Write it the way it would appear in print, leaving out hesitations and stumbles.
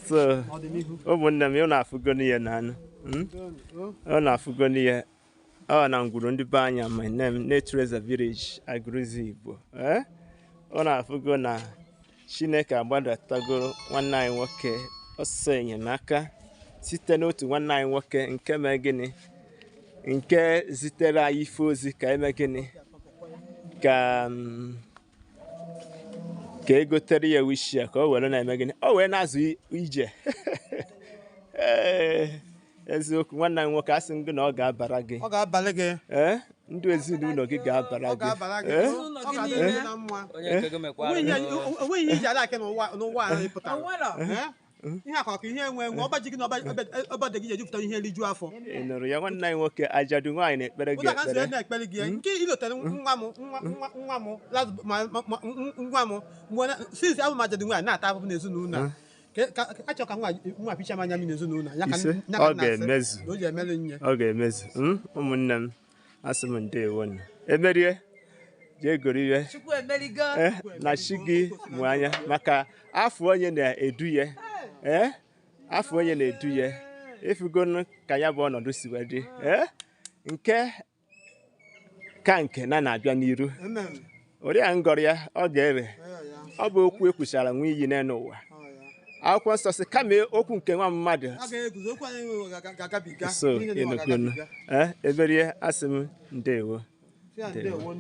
So N'ọdịnihu. Ụmụnne m, ị na-afụgo n'ihe na anụ. Ọ na-afụgo n'ihe ọ na ngwuru ndị be anya. My name Natureza Village, Agụrụzi Igbo. Ee, ọ na-afụgo na Chineke agbadatagoro nwanne anyị nwoke ọsọ enyemaka site n'otu nwanne anyị nwoke nke mee gịnị, nke zitere anyị ife ozi ka eme gịnị, ka egotere ya wheelchair ka o were na-eme gịnị, o wee na-azụ ije. Ee, eziokwu, nwanne anyị nwoke, asị m gị na ọ ga-abara gị. Ọ ga-abalị gị. Ee, ndụ ezinụlọ gị ga-abara Ọ gị. ga-abara gị. Ee? Ọ ga-adịrị gị na mma. Onye nke gị mekwara. Onweghị ihe iji ala aka n'ụwa a pụtara. Onwero. Ee? Ihe akụ ihe enwe enwe ọba ji gị na ọba dị gị ji ejupụta ihe riju afọ. Ị nụrụ ya, nwanne anyị nwoke, ajadu nwaanyị na-ekpere gị Ụzọ ka m si ekpere. na-ekpere gị nke ilotere nwa m, nwa nwa nwa m last nwa m mgbe since abụ m ajadu nwaanyị na-ata ahụhụ n'ezinụlọ a. Achọ ka nwa picha m anya m n'ezinụlọ a, ya ka Ise, ya ka ọ m na-asị ga-emezu. na o ji emere nye. Ọ ga-emezu. Ụmụnne m, asị m ndewonu. Emerie, jee goro ihe. Chukwu emerigo. Ee, na chi gị mụ anya maka afọ onye na-edu ya. Ee, afọ onye na-edu ya ifugonu ka ya bụ ọnọdụ si wee dị. Ee, nke ka nke na na-abịa n'iru. Amen. Oriakụ ngọrọ ya, ọ ga-ere. Ya, ya. Ọ bụ okwu ekwuchara nwa iyi n'elu ụwa. Ọ ya. Akwụkwọ nsọ sị kama okwu nke nwa mmadụ A ga-eguzo okwu anyị ga-agabiga. So Ihe niile ịnụgonu ga-agabiga. ee, eberie, asị m ndewo. Ya, ndewo.